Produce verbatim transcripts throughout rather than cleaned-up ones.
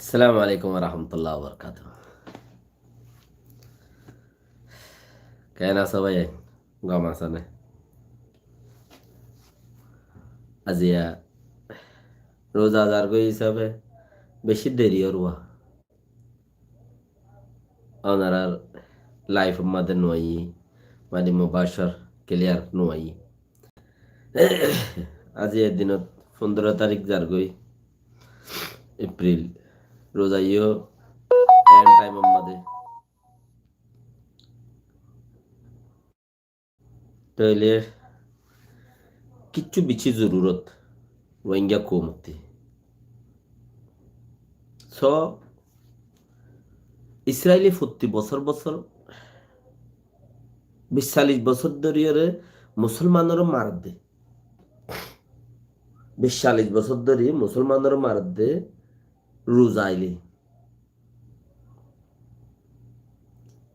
Assalamu alaikum warahmatullahi wabarakatuh. Keén asó bái? Gom asó né? Aziya roza zargói hísabe beci deri ór. Onorár live or mazé no aiyí, mani mubashar clear no aiyí. Aziya dinot fondoro tarik zargói April. Roza yó end time or mazé. Tóile kiccú beci zorurot Rohingya koumottú. So, Israile fottí bosór bosór bic callic bosór dóri ore Musolmanoré maredde. Bic callic bosór dóri Musolmanoré maredde roza aile.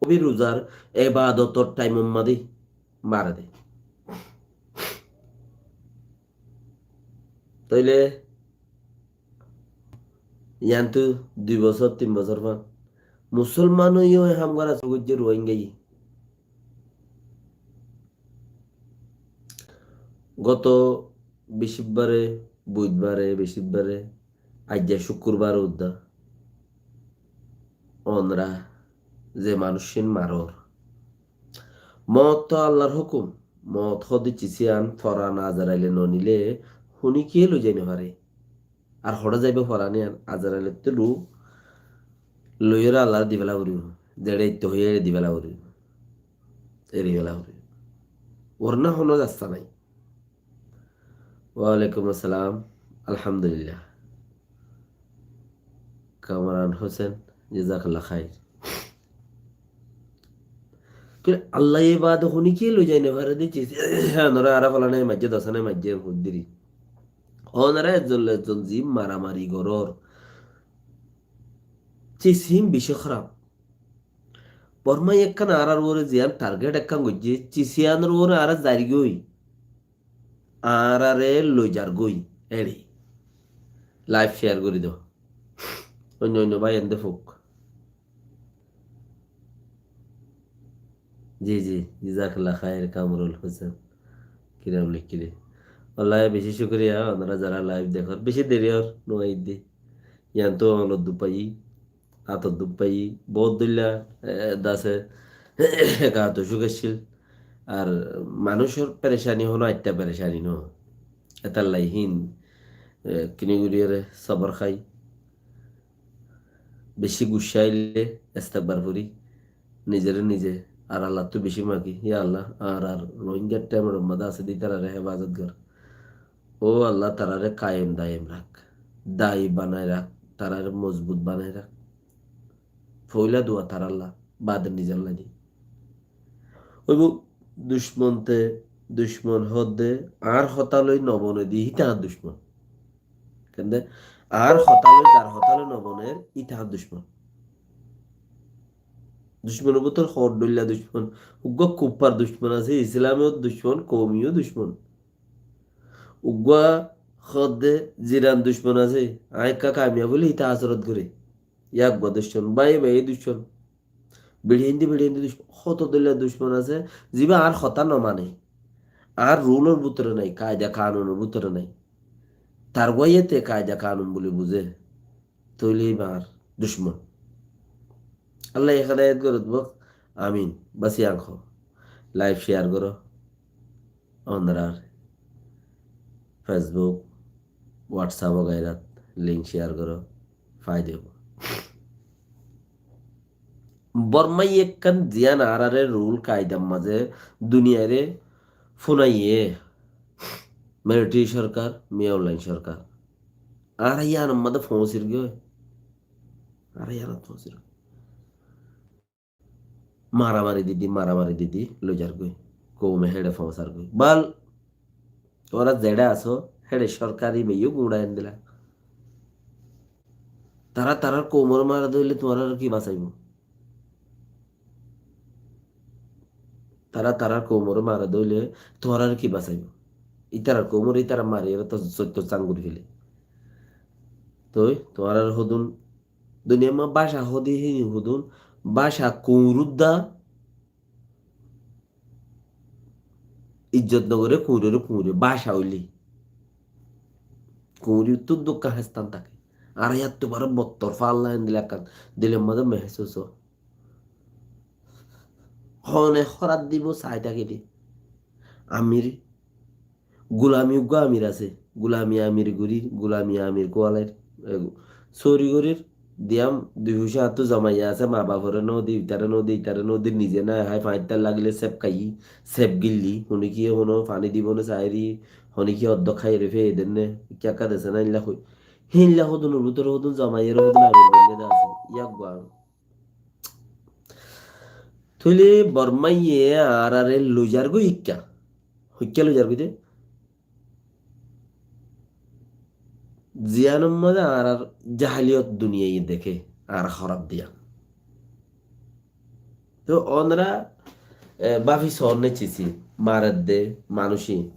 Óbi rozar ebadotor time or mazé maredde. Tóile yiántu dui bosór, tin bosór fán. Musolmane yó e ham gora cúru goijjé Rohingyaye. Goto bicibbare, buidbare, bicibbare, aijja cúkkurbar uddá. Onora ze manúiccín maror. Moot to Allar hókum. Moot hóde cis yían foran Azraile no nile húni kiyé loi zai no fare. Ar hoçé zaibo foran yían Azrailottú loi, loiyóre Allaré difela foribó. Zeçé ittó hoiyé eçé difela foribó. Eri fela foribó. Uorna hono rasta nai. Walaikum assalam. Alhamdulillah. Kamran Hosen, jazakallah khair. Kile Allah ye bade honi ke loi jai no fare de cis. Nora ara falane majje, dosane majje, huddiri. Onora ekzon loi ekzon zi maramari goror. Cis hín beci hóraf. Bormai ekkán añárar uore ziyan target ekkán goijje, cis híyanor uore añára zairgoi. Añárare loi zargoi, eçe. Live share gori do. Oinno oinno bái ende fuk. Ji, ji, jazakallah khair, Kamrul Hosen. Kiram likkile. Wallahi, beci cukuriya, onora zara live dekor. Beci deri or, no aidde. Yián to onor duk pai. Átor duk pai, bout dóilla, e, dase, ek áto cúk accíl. Ar manúicor perecani hono aitta perecani no. Etar lai hín, e, kini guriyore sobor hái. Beci guccá aile estekbar fori. Nizere nize ar Allattú beci magi, ya Allah, ar, ar Rohingyar temor mazé ase de itarare hefazot gor. Ó Allah, tarare kayem dayem rak, dayi banai rak, tarare mozbut banai rak. Foila dua taralla, bade nizalla di. Óibo ducmon te, ducmon hóde, añár hotá loi no bone de, híte añár ducmon. Kende, añár hotá loi, zar hotá loi no boner, híte añár ducmon. Ducmonor bútore hoór dóilla ducmon. Uggúa kuffar ducmon asé, Islamor ducmon, koumiyo ducmon. Uggúa hóde ziran ducmon asé, aññí ekká kamiyab óile híte asorot goré. Yá uggúa ducmon, báiye báiye ducmon. Biçi híndi biçi híndi ducmon, hoto dóilla ducmon asé, ziba añár hotá no mane. Añár rulor bútore nai, kaida kanunor bútore nai. Tar guáiye te kaida kanun buli buzé. Tóile íba añár ducmon. Allah ye hedayet gorot bok. Amin. Bas yián hó. Live share goró. Onorar Facebook, WhatsApp wagairat link share goró. Faida óibo. Bormai ekkán ziyan añárare rul kaidar mazé duniyaire funaiyé. Military sorkar, Min Aung Hlaing sorkar. Añára yiánor mazé foóñsir goi. Añára yiánot foóñsir goi. Maramari didi, maramari didi, loi zargoi. Koume héçe foóñsar goi. Bal, tuáñra zeçe asó, héçe sorkari beiyo guñça endila. Tará tarár koumore mare dóile tuáñrare ki basaibo? Tará tarár koumore mare dóile tuáñrare ki basaibo? Ítarar koumore ítara mari ere to soitto sang gori fele. Toi tuáñrare hodún Duniyar mazé báca hoóde híin hodún, báca kuñrur dá ijjot no goré, kuñroré kuñre, báca óile. Kuñrottu dukka héstan táke. Ar yáttu baró bottor falla endilla ekkán dilor mazé mehésus ó. Hone hóraf dibó sai táki de. Amir, gulami uggúa amir asé. Gulami amir gorir, gulami amir kualair. E, sóri gorir, diyam dui foicá attú zomaiya asé, ma baforé no di, itaré no di, itaré no di, nize nai hái, fañittár lagilé sep kaiyí, sep gilli, hone ki hono faní dibó né sairi, hone ki oddók háiyeré félai denne, ki ekká dese na, ílla hoi. Hílla hodún, bútore hodún, zomaiyeré hodún, amir benne de asé. Yá guá. Tóile Bormáye añáráre loizargói hikká. Hikká loizargói de. Ziyánor mazé añárar jahaliyot duniyaiye deké, añára hóraf diya. Tó ónora, e, báfi soónne cisi, maredde, manúici.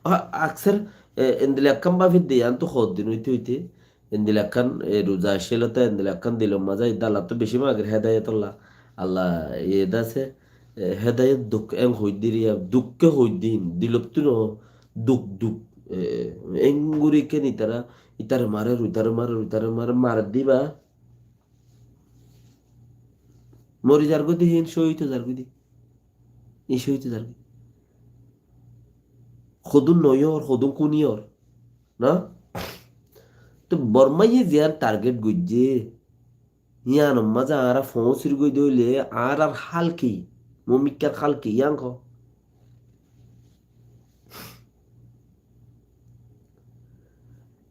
A-, aksar, e, endilla ekkán báfi de, yíantu hoddin óite óite, endilla ekkán, e, ruza accíl óta, endilla ekkán dilor mazé, ede Allattú bicí magir hédayotolla. Allah, e, ede asé, e, hédayot duk, en hoiddír, ya, dukke hoiddín, dilottú no, duk, duk, e, engori ken itara, itare marer, itare marer, itare marer, marer diba. Mori zargói de híin, cóhid ói zargói de. Híin cóhid ói zargói. Hodún noiyór, hodún kúniyór. Na? Tó Bormáye ziyán target goijjé, yíanor mazé añára foóñsir goi de óile añárar hál ki? Mumikkár hál ki? Yían hoó.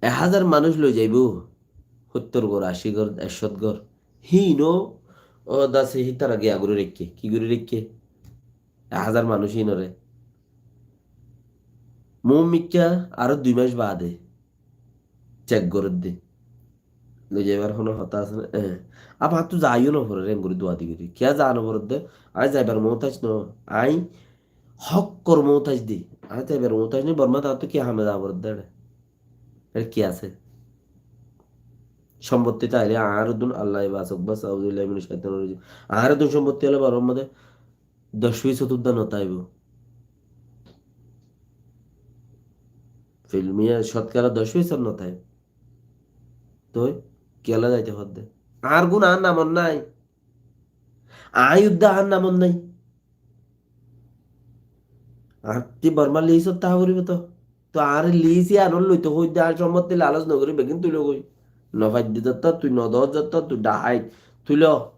Ek házar manúic loi zaibó, hóttor gór, ací gór, ekcót gór. Híin ó, ó dase hítara giya gorí raikké. Ki gorí raikké? Ek házar manúic híinoré. Muúmikká aró dui mac baade cek gorédde. Loi zaibar hono hotá asé né? Eé. Abar añáttu zaiyó no forer, engorí duadi gorí. Kiyá za no foredde? Añí zaibar muútac no. Añí hókkor muútac de. Añí zaibar muútac no. Bormát añáttu ki hame za foredde ére? Ére ki asé? Sombotti táile añáre dun, Allah ibá asok bas, auzubillahi minac caitanir rajim. Añáre dun sombotti óile Bormát doc foisót uddá no táibo. Filmiya cótkara doc foisót no táibo. Toi kiyólla zaito hoódde? Añár gún añár namot nái. Añí uddá añár namot nái. Añáttu Bormá lisót táa foribó to. To añáre lis iyanót loito hoóidde, añár sombotti laloc no gorí beggín tuilo goi. No faidde zottó, tui no doór zottó, tui dhahait. Tuilo.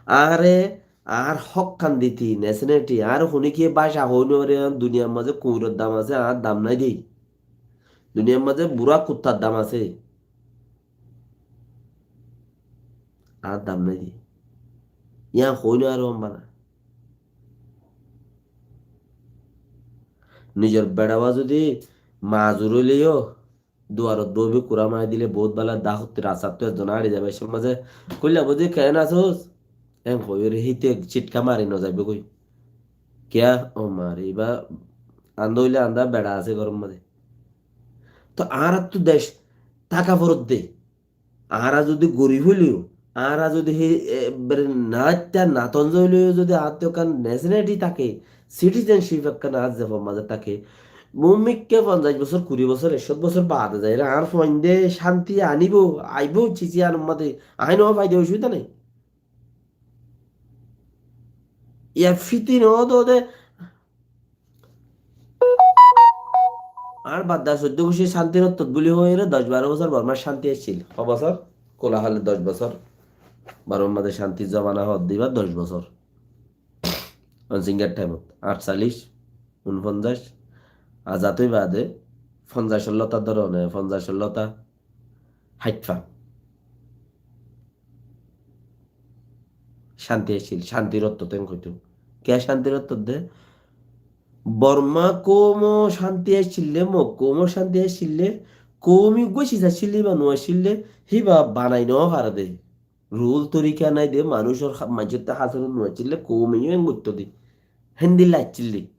Añáre, añár hókkán diti, neseneti, añáre honíkiye báca hoói no fare, duniyar mazé kuñiror dam asé, añár dam nái dé. Duniyar mazé burá kuttar dam asé, añár dam nái dé. Yián hoói no fare hombana. Nizor beçawa zodi mazur óile yó, duarot boói boói kurá mari dile bout bála, dahottú rastattú ezzon áñçi zaibar cómot mazé, "Kóilla buzí, keén asós?" Eén hoiyóre híte citká mari no zaibói goi. Kiyá? Ó mari, ibá andá óile andá, beça asé góror mazé. To añáráttu dec táka foredde. Añára zodi gorif óileyo, añára zodi hé, e, bere naittá natonza óileyo, zodi añáttu ekkán neseneti táke, sitizenship ekkán añár zefor mazé táke, muúmikká fonzaic bosór, kuri bosór, ekcót bosór baade zaiyóre añár fuainde cánti anibó, aibó, cici anor mazé, añí no faide osubida nái. Yá fiti no dóde, añár bafdada soiddó guccí cántir ottót buli hoiyóre doc baró bosór Bormát cánti accíl. Ho bosór? Kula hale doc bosór. Bormár mazé cántir zomana hoódde ibá doc bosór. Onsingar thaimot. Añctalic, unfonzac, azad ói baade fonzacor lóta dóro né, fonzacor lóta háit fa. Cánti accíl, cántir ottót eén hoitó. Kiyá cántir ottót de? Bormá koumo cánti accíl de, Mog koumo cánti accíl de, koumi uggúa ciz accíl de, ibá no accíl de, híba banai no fare de. Rul torika nai de, manúicor há-, maincóttu hásoro no accíl de, koumi yó eén goittó de. Héndilla accíl de.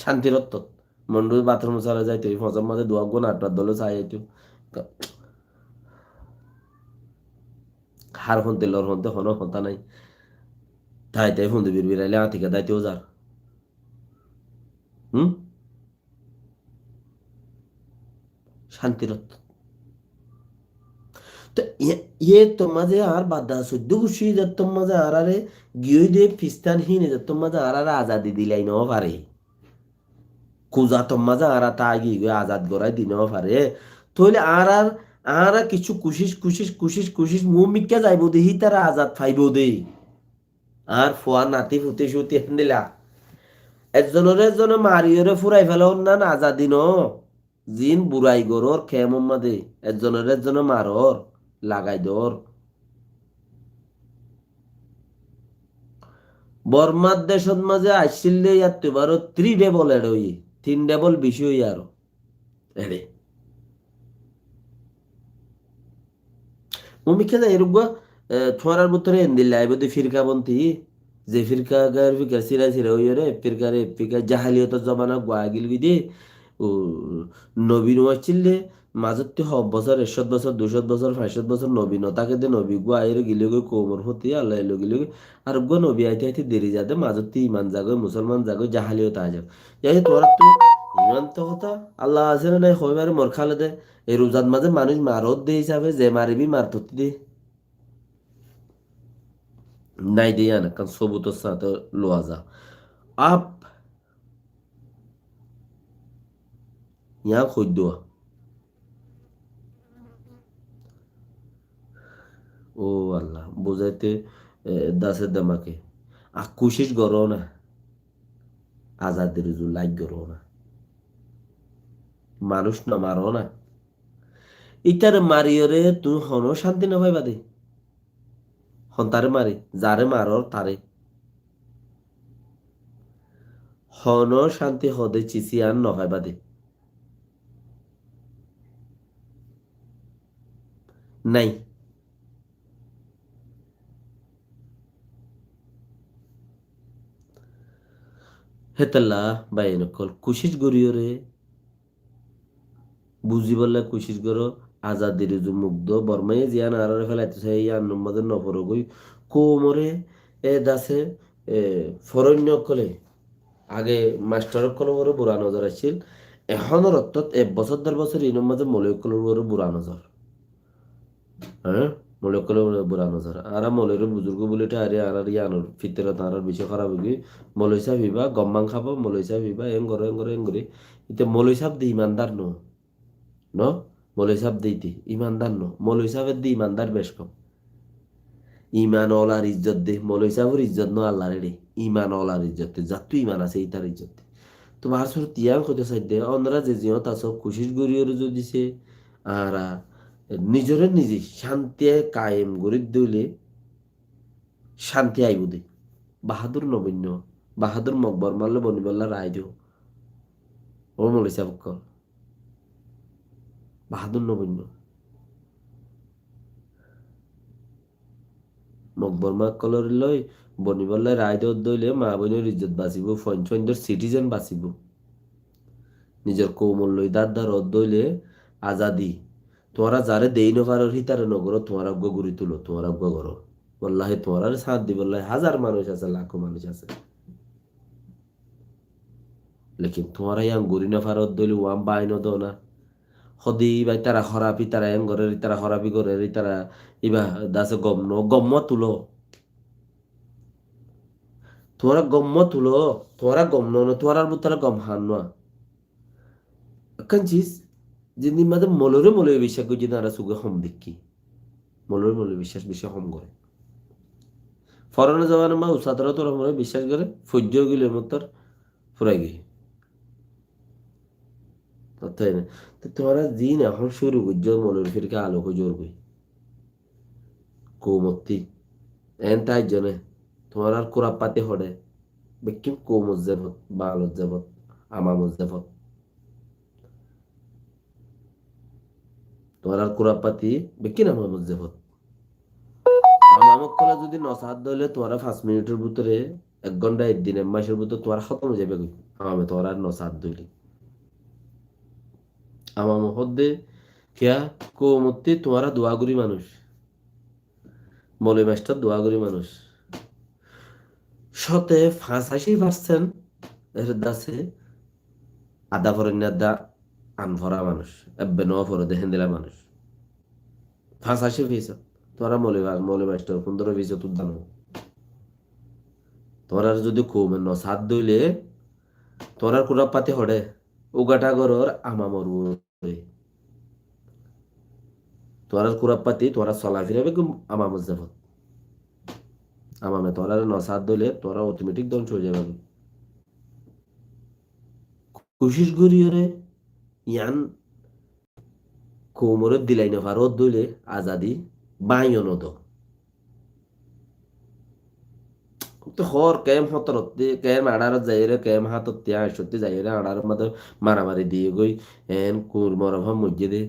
Cántir ottót. Mondhu bathroom sala zaito, ei fosar mazé duwa guna athra dole sai aito. Hár honte lor honte hono hotá nái. Tái tái fonde birbiraile añti kedáite ózar. Hum? Cántir ottót. Te iye, iye ottór mazé añár badda soiddó guccí zattór mazé añáráre giyói de fistan híne zattór mazé añáráre azadi dilai no fare. Kuzator mazé añára táigiyói azad gorái di no fare. Tóile añárar, añára kissú kucíc, kucíc, kucíc, kucíc, muúmikká zaibou de, hítara azad faibou de. Añár fua nati futi cuti héndilla. Ezzonore ezzone mariyóre furai felon nan azadi no. Zin burai gorór kemor mazé, ezzonore ezzone maror, lagai dor. Bormar decót mazé aiccíl de yáttu baró three double add óiye, tin double beci óiye aró. Ere. Mumikká zai eruggúa, e, tuáñrar bútore endilla aibó de firkabonti, ze firka gair firka sira sira óiyore, firkare firka jahaliyotor zobana gua gilgoi de, u, nobi no aiccíl de, mazotti hoó bosór, ekcót bosór, ducót bosór, fañscót bosór nobi no táke de, nobi gua aiyore gilói goi koumor foti, Allah elo gilói goi, aruggúa nobi aite aite deri zade, mazotti iman zagoi, musolman zagoi, jahaliyot aizagoi. Yáni tuáñrattu iman to hotá, Allah asé ne nai hoibare mor kale de, e ruzat mazé manúic maródde hísafe ze maribi mar tottí de. Nái de yían ekkán sobutor sáñte lowa za. Ab yían hoiddúa. Ó Allah, buzaite, e, dase demake. Ar kucíc goró na. Azadir uzu lait goró na. Manúic no maró na. Ítare mariyóre tuñí honó cánti no faiba de. Hontare mari, zare maror tare. Honó cánti hode cisi an no faiba de. Nai. Hétolla báiyain ókkol, kucíc goríyore, buzíbolla kucíc goró, azadir uzu mukdó, Bormaye ziyán añáráre félaito saiyé, yíanor mazé noforogói, koumoré, e dase, e, foróinna ókkolé, age mastor ókkolor uore bura nozor accíl, ehónor ottót ek bosór der bosór inor mazé moloi ókkolor uore bura nozor. Há? Moloi ókkolor uore bura nozor. Añára moloire buzurgo buli thári, añárar yíanor fitorot añárar beci hóraf óigiyoi. Moloi sáb ibá, gom mang hábo, moloi sáb ibá, en goró, en goró, en goró. Íte moloi sáb de imandar no. No? Moloi sáb de íte imandar no. Moloi sáb edde imandar bec kom. Iman olar izzot de, moloi sábor izzot no, Allar ere. Iman olar izzot de, zattú iman asé, ítar izzot de. Tóu baásurot yían hoitó saidde, onora ze ziyót asó, kucíc goríyore zodi se, añára nizore nize cánti kayem gorí dóile, cánti aibó de. Bahádur no boinno, Bahádur Mok Bormar loi bonibolla rai do. Ó moloi sáb ókkol. Bahádur no boinno. Mok Borma ókkolor loi bonibolla rai do dóile, ma boinor izzot basibó, fuain fuaindor citizen basibó. Nizor koumor loi dar dar ó dóile, azadi. Tuáñra zare dei no faror, hítare no goró, tuáñra uggúa gorí tulo, tuáñra uggúa goró. Wallahi, tuáñrare sáñt dibolla házar manúic asé, lakó manúic asé. Lekin tuáñra yían gorí no faror dóile, uán bái no dóna. Hode íba ítara hóraf, ítara en gorér, ítara hórafi gorér, ítara íba dase gom no, gom no tulo. Tuáñra gom no tulo, tuáñra gom no, no, tuáñrar bútore gom hán no. Ekkán cis, zendilla mazé moloire moloire biccác goijjé de añára suge hom deikki. Moloire moloire biccác beci hom gore. Forona zamanat ma ustad ora tora moloire biccác gore, foijjó gile mottor furai giyé. Ottót ene. Te tuáñra din ehón curu goijjó moloire firka alok ói zor goi. Koumottí. En táijjone. Tuáñrar kurappati hoçé. Bekkín koumor zefot, balor zefot, amamor zefot. Tuáñrar kurappati bekkín amamor zefot. Amam ókkole zodi no saát dóile tuáñra fañs minitor bútore, ek gonta, ek din, ek macor bútore tuáñra hótom ói zaiba goi. Amame tuáñra no saát dóile. Amame hoódde, kiyá, koumottí tuáñra duaguri manúic. Moulovi mastor dua gorí manúic. Cóte fañsaci percent er dase adá forenna adá anfora manúic, ebbe no fore de héndilla manúic. Fañsaci percent. Tuáñra moulovi, moulovi mastor fundoro percent uddá no. Tuáñrar zodi koume no sát dóile, tuáñrar kurappati hoçé, ugaṭa goror amamor uore. Tuáñrar kurappati, tuáñrar solafira beggún amamor zefot. Amame tuáñrare no sát dóile, tuáñra automatic dóngco ói zaiba. Kucíc goríyore, yián koumore dilai no faro dóile azadi báñgiyo no do. Te hór kem hótorottí, kem añçárot zaiyóre, kem hátottí añccottí zaiyóre, añçáror mazé maramari diyé goi, en kuñr morofá moijjé dé.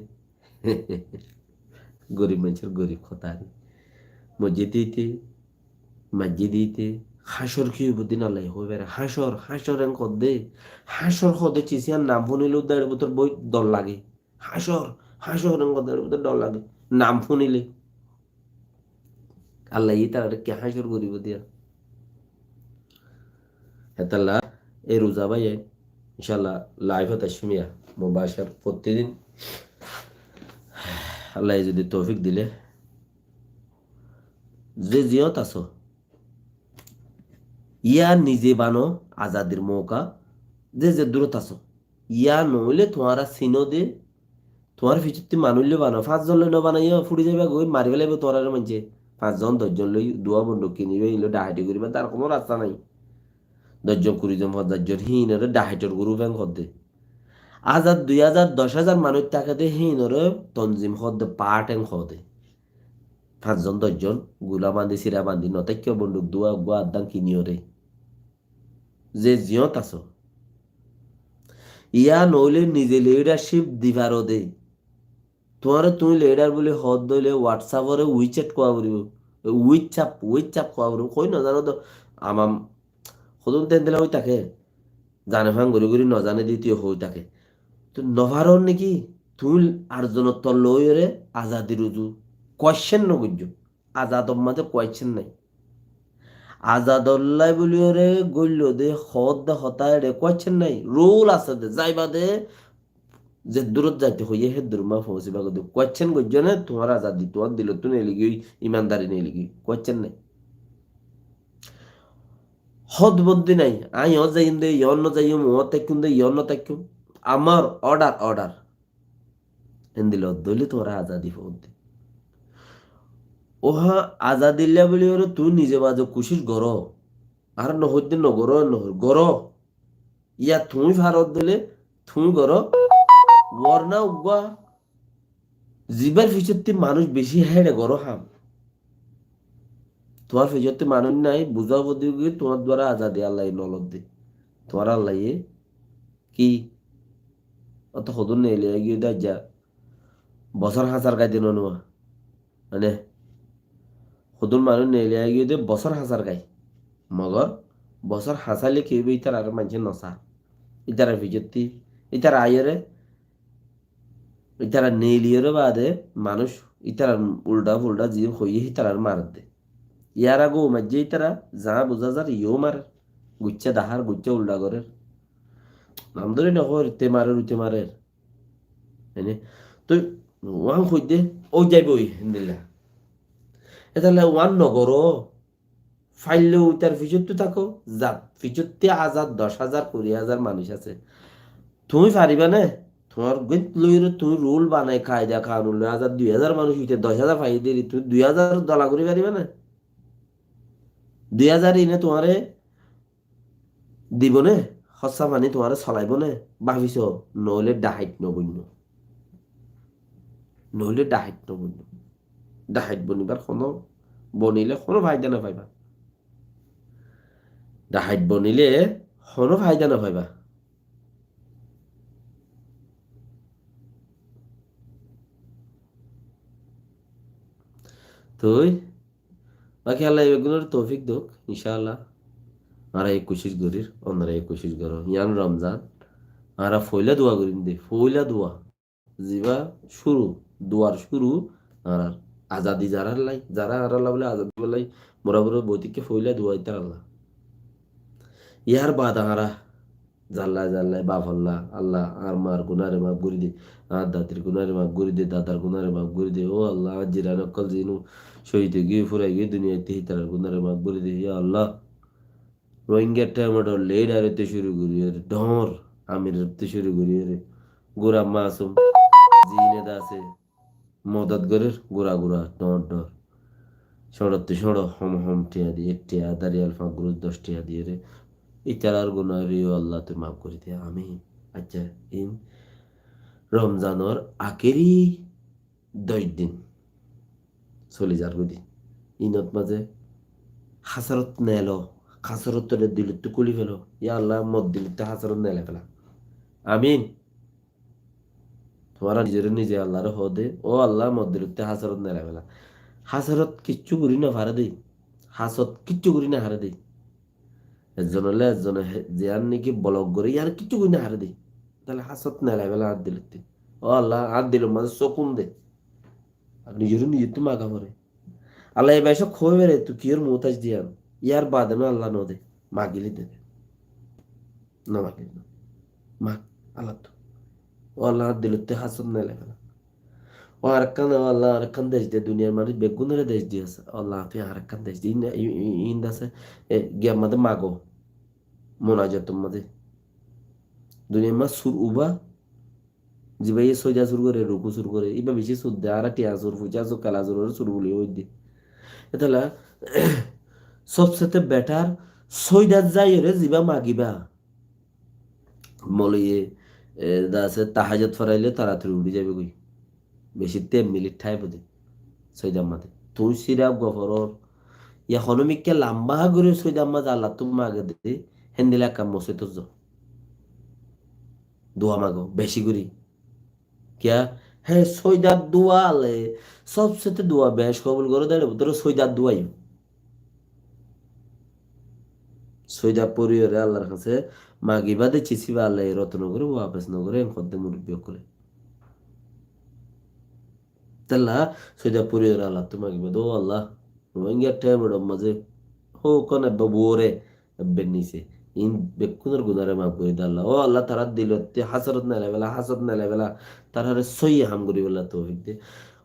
Gorib maincór gorib hotá ar. Moijjé diyé, maijjé diyé, hácor ki óibo din Allaye hoi fare. Hácor, hácor en hoó dé. Hácor hoó dé cis yián nam fúnile uddá eçe bútore bóut dor lage. Hácor, hácor en hoó dé eçe bútore dor lage. Nam fúnile. Allaye ítarare ki hácor goribo diya. Hétolla e ruza báiye, incállah, laifot aiccúm ya, mubacor, fottí din. Allaye zodi toufik dile, ze ziyót asó, yá nize bano azadir mouka, ze ze durot asó. Yá noóile tuáñra sinó dé, tuáñr ficottí manúic loi banao, fañs zon loi no banaiyó, fúri zaiba goi, mari félaibo tuáñrare maincé. Fañs zon, doc zon loi duwa bonduk kiniba, ín loi dhahaiti goriba, tar hono rasta nai. Doc zon, kuri zon, fonzaic zon, híinore dhahaitor guruf en hoó dé. Azar, dui azar, doc azar manúic táke dé, híinore tonzim hoó dé, part en hoó dé. Fañs zon, doc zon, gula bandi, sira bandi, no táikko bonduk duwa, uggúa addán kiniyore. Ze ziyót asó. Yá noóile nize leadership di faro dé. Tuáñre tuñí leader buli hoó dóile WhatsApp ore WeChat kowa foribo. WeChat, WeChat kowa foribo. Hoi no zano dé, amam, hodún te endilla hoi táke. Zane fán gori gori no zane dé tui hoi táke. Tui no faro niki? Tui ar zonor tolla óiyore azadi ruzu. Question no goijjo. Azador mazé question nai. Azadolla buliyore goillo de, hoódde hotá eçe question nai. Rule asé de, zaiba de, ze durot zaite hoiye, he durot ma fosiba goi de. Question goijjo ne, tuáñr azadi, tuáñr dilottú neligiyoi, imandari neligiyoi. Question nai. Hód bondi nai. Añí yót zaiyum de, yót no zaiyum, uñót táikkun de, yót no táikkun. Amar order, order. Endilla dóile tuáñra azadi foódde. Óha azadilla buli ore tuñí nize baze kucíc goró. Ar nohoidde nogoró, nohoir goró. Yá tuñí faró dóile tuñí goró. Worna uggúa zibar ficottí manúic bicí héçe goró ham. Tuáñr ficottí manúic nai, buzá fodibógi tuáñr duara azadi Allaye nolodde. Tuáñr Allaye ki? Óto hodún neeliyai giyói de aijja. Bosór hañsar gai de no nuwa. Mane, hodún manúic neeliyai giyói de bosór hañsar gai. Mogor bosór hañsaile ki óibo, ítarar maincé nosá. Ítarar ficottí, ítara aiyóre, ítara neeliyóre baade manúic, ítarar ulda fulda zin hoiye, ítarar maredde. Yar age maijje ítara, zaá buzá zar, iyó marer. Guiccá dahár, guiccá ulda gorer. Nam dóri nohoóir, te marer, ute marer. Ene, toi uán hoidde, ói zaiboi, héndilla. Étalla uán nogoró, faille uitar ficottú táko, zat ficottí azar, doc azar, kuri azar manúic asé. Tuñí faribá né? Tuáñr gét loiyóre tuñí rul banai, kaida kanun loi azar, dui azar manúic uite doc azar faiyé deri, tuñí dui azar dola gorí faribá né? Dui azar ine tuáñre dibo né? Hóssa faní tuáñre solaibó né? Báfiso, noóile dhahait noboinno. Noóile dhahait noboinno. Dhahait bonibar hono, bonile hono faida no faiba. Dhahait bonile hono faida no faiba. Toi, baki Allah beggúnore toufik douk, incállah. Añára e kucíc gorir, onora e kucíc goró. Yián Romzan. Añára foila dua gorim de, foila dua. Ziba cúru, duar cúru, añárar Azadi zarár lai, zará añárálla bóli azadi bóli, mora mora boitikká foila dua itar Allah. Yar baade añára zallai zallai baf Allah, Allah, añár mar gunáre maf gorí de, añár dadir gunáre maf gorí de, dadar gunáre maf gorí de. Ó Allah, añár jiran ókkol zinu cóhid ói giyói, furai giyói duniyaittú, hítarar gunáre maf gorí de, ya Allah. Rohingya thaimodor lidar óite cúru gorí ore, dhoóñr amir óite cúru gorí ore, gura masum zine dase modot gorér, gura gura dhoóñr dhoóñr. Cóñçottú cóñço hom hom thiañ di, ek thiañ, adá riyal, fañs gurus, doc thiañ di ore. Ítarar guná ore ó Allah tui maf gorí de. Amin. Accá, in Romzanor akéri doc din soli zargói de. Inot mazé hásarot nelo, hásarot tore dilottú kúli felo. Ya Allah, mor dilottú hásarot nelai fela. Amin. Tuáñra nizoré nize Allahre hoó de, ó Allah, mor dilottú hásarot nelai fela. Hásarot kiccú gorí no fare de. Hásot kiccú gorí no fare de. Ezzon óile ezzone he-, ziyán niki bolok goré, yían kiccú gorí no fare de. Tóile hásot nelai fela añár dilottú. Ó Allah, añár dilor mazé sókun de. Ar nizoré nizettú maga fore. Allah, e becók hoói fare, tui kiyór mutáj de yían. Yar baade no Allah no de. Magilé de de. No magilé no. Mag, Allah ttu. Ó Allah, añár dilottú hásot nelai fela. Ó añáre ekkán, ó Allah, añáre ekkán dec de, duniyar manúic beggúnore dec diyós. Ó Allah, tui añáre ekkán dec de. In, in, in, in dase, e, giyar mazé mago. Munajator mazé. Duniyar mazé sur uba, zibáye sóida sur goré, ruku sur goré, ibá beci sur de, añára thiañ sur, fuisá sur, kela sur, ore sur buli hoói de. Etolla, sobsete better sóidat zaiyóre zibá magiba. Moloiye, e, dase tahajjud foraile toratori uçí zaibo goi. Beci ten minit tháibo de. Sóidar mazé. Tuñí siraf uggwá foror. Ya hono mikká lamba gorí sóidar mazé Allattú mage de. Héndilla ekkán mosjidot zo. Dua mago, beci gorí. Kiyá? Hé, sóidar dua Allaye, sobsete dua beci kobul goré de, bútore sóidar dua yó. Sóida foriyóre Allar hañsé magiba de, cisíba Allaye rot no goré, wafes no goré, en hoó de murubbi ókkole. Tólla sóida foriyóre Allattú magiba de, ó Allah, Rohingya thaimodor mazé, ó, hon ebbe uore, ebbe nise. In bekkúnor gunáre maf gorí de Allah. Ó Allah, tarár dilottú hásarot nelai fela, hásot nelai fela, taráre sóiyi ham goríbolla toufik de.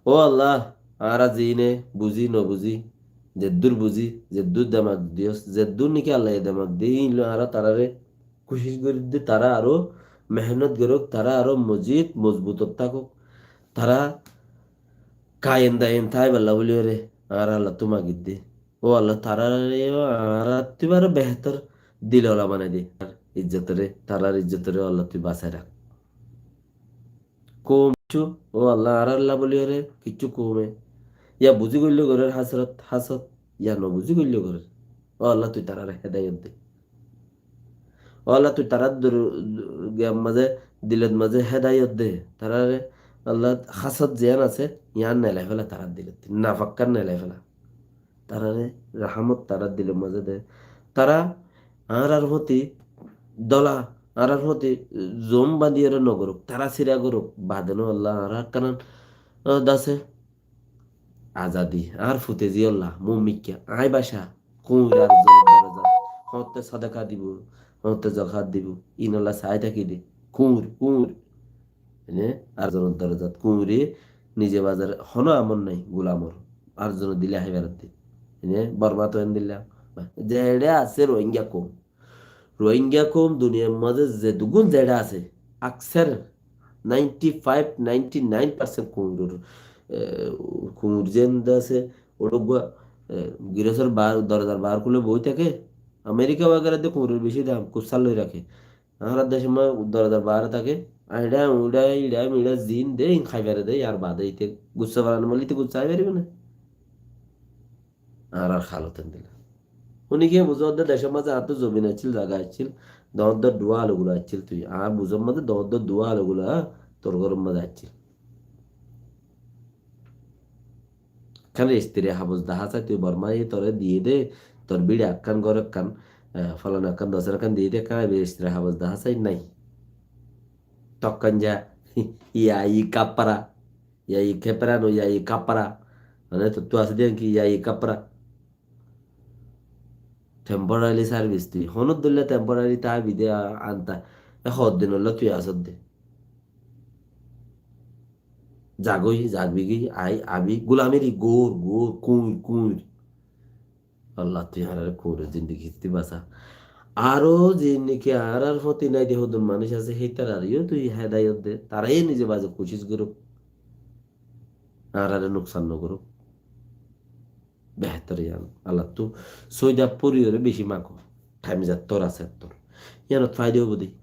Ó Allah, añára zine buzí no buzí, zeddúr buzí, zeddúr demak diyós, zeddúr niki Allaye demak de, ín loi añára taráre kucíc gorí de, tará aró mehénnot gorók, tará aró mozid, mozbutot tákok, tará kayem dayem táibolla bóliyoré añára Allattú magir de. Ó Allah, taráre ó añárattú aró behétor dilola banai de. Ijjotore, tarár ijjotore ó Allah tui basai rak. Koum kiccú, ó Allah, añáralla bóliyoré kiccú koume ya buzí goillé gorér hásarot, hásot, ya no buzí goillé gorér. Ó Allah, tui taráre hédayot de. Ó Allah, tui tarár dur-, giyar mazé, dilot mazé hédayot de. Taráre, Allah, hásot ziyán asé, yían nelai féla tarár dilot. Nafakkán nelai féla. Taráre rahámot tarár dilor mazé de. Tará añárar foti dola, añárar foti zom bañdiyóre no gorók. Tará sira gorók. Bade no Allah, añárar kanan, ah, dase azadi. Añár fute ziyólla, mumikká, aññí bacá, kuñir ar zorot dorozat. Hoñtte sodaka dibo, hoñtte zakat dibo. Ínolla sai táki de. Kuñir, kuñir. Ene, ar zorot dorozat kuñire nize bazar hono amor nai, gulamor. Ar zone dile hái berat de. Ene, Bormat endilla. Zeçe asé Rohingya koum. Rohingya koum duniyar mazé zedugun zeçe asé, akser ninety five, ninety nine percent kuñiror, e, kuñir zende asé, oçé uggwá, e, girosor bar, dorozar bar kúle boi táke. Amerika wagera de kuñiror beci dam, kussar loi raké. Añárar decor mazé dorozar baáre táke. Añçá, uñçá, içá, miçá, zin de, in hái fare de, yar bade ite gussa farano mole ite gussa hái faribo né? Añárar halot endilla. Hone ki buzó de decor mazé añáttu zobin accíl, zaga accíl, doñr doñr duwa alugula accíl tui. Añár buzor mazé doñr doñr duwa alugula tor góror mazé accíl. Ekkán rejistri habos dahá sai, tui Bormaye tore diyé de, tor bíça ekkán, gór ekkán, eh, folana ekkán, dosan ekkán diyé de, ekkán rejistri habos dahá sai, nai. Tokkán za, yayi kappara, yayi kepera no, yayi kappara. Mane tottú asé de ki yai kapra. Temporary service tui. Honór dóilla temporary táibi de a-, anta. E hoddin ólla tui asódde. Zagói, zagbigói, ai, abi, gulamiri, gór, gór, kuñir, kuñir. Allah, tui añáráre kuñir zindigi ttu basá. Aró zindigi añárár fóti nái de hodún manúic asé, héitarareyó tui hedayot de. Tará yó nize baze kucíc gorók. Añáráre nuksan no gorók. Behétor yián. Allattú sóida foriyóre beci mangó. Thaim zattór asé ettór. Yiánot faida óibo de.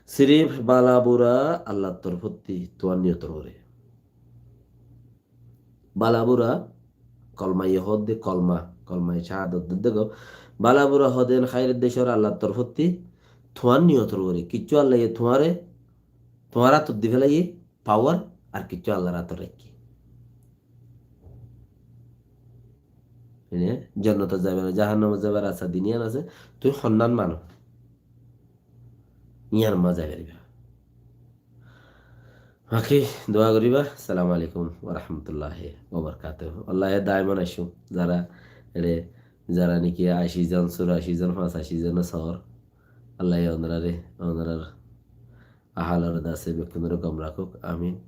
Sirif bala bura Allar torfótti tuáñr niyotor uore. Bala bura kolma ye hoódde kolma, kolma ye cáhadot de dego. Bala bura hoódde en háirer decór Allar torfótti tuáñr niyotor uore. Kiccú Allaye tuáñre, tuáñr átot di félaiye, pawar ar kiccú Allar átot raikké. Ene jonnotot zaibar, jahannamot zaibar rasta din yián asé, tui honnán mano. Yián mazé zai fariba. Baki dua goriba. Assalamu alaikum wa rahmatullahi wa barakatuhu. Allaye daiman aiccú. Zara ere, zara niki aci zon, suraci zon, fañsaci zon sor. Allaye onorare, onorar ahalor dase bekkúnore gom rakók. Amin.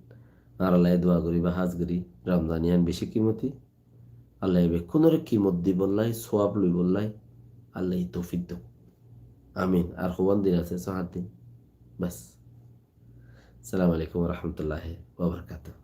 Añárar lai dua goriba hás gori. Ramzan yián beci kimoti. Allaye bekkúnore kimot dibollai, suwab loibollai Allaye toufik douk. Amin. Ar hoban din asé, só hát din. Bas. Assalamu alaikum wa rahmatullahi wa barakatuhu.